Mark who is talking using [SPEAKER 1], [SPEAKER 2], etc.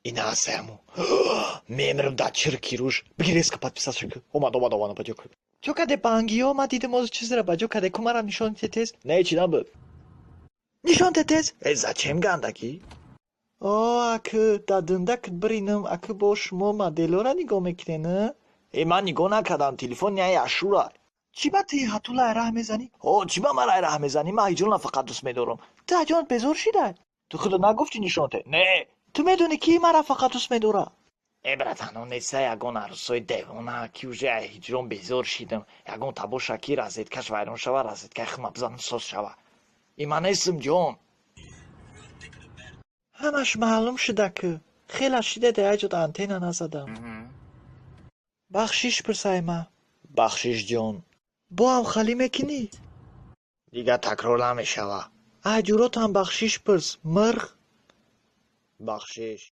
[SPEAKER 1] Ина ҳастаяму мемирам да чирки рӯш. Бигир, резко подписаться ку. Омад, омад, омад, ба ҷо ку. Чо каде бангиё? Ма дидим, оз чизера ба ҷо каде ку, марам нишон те тез. Не, чи набуд? Нишон те тез. Э, зачем гандагӣ? О, акы да дындакт биринам, акы бо шумо моделора нигоҳ мекунен? Э, ман нигоҳ накардам, телефон яй ашура. Чӣ ба ти ҳатулай раҳ мезанӣ? О, чӣ ба ман рай раҳ мезанӣ? Ман ҳиҷрона фақат дӯст медорам. Ту аҷонат безор шидай? Ту худат нагуфтӣ, нишон те? Не, ту медонӣ, ки мара фақат дӯст медора. Э, братано, неста ягон арӯсои девона, ки уже ай ҳиҷрон безор шидам. Ягон табоша, ки розеткаш вайрон шава, розеткаи худма бизанам, соз шава. И ман нестам, ҷон. Ҳамаш маълум шуда ку. Хела шида даяҷот антенна назадам. Бахшиш пурсайма. Бахшиш, ҷон. Бо ҳам халӣ мекунӣ? Дигар такрор намешава. Ай ҷуротам бахшиш пурс, мирғ. Бахшиш.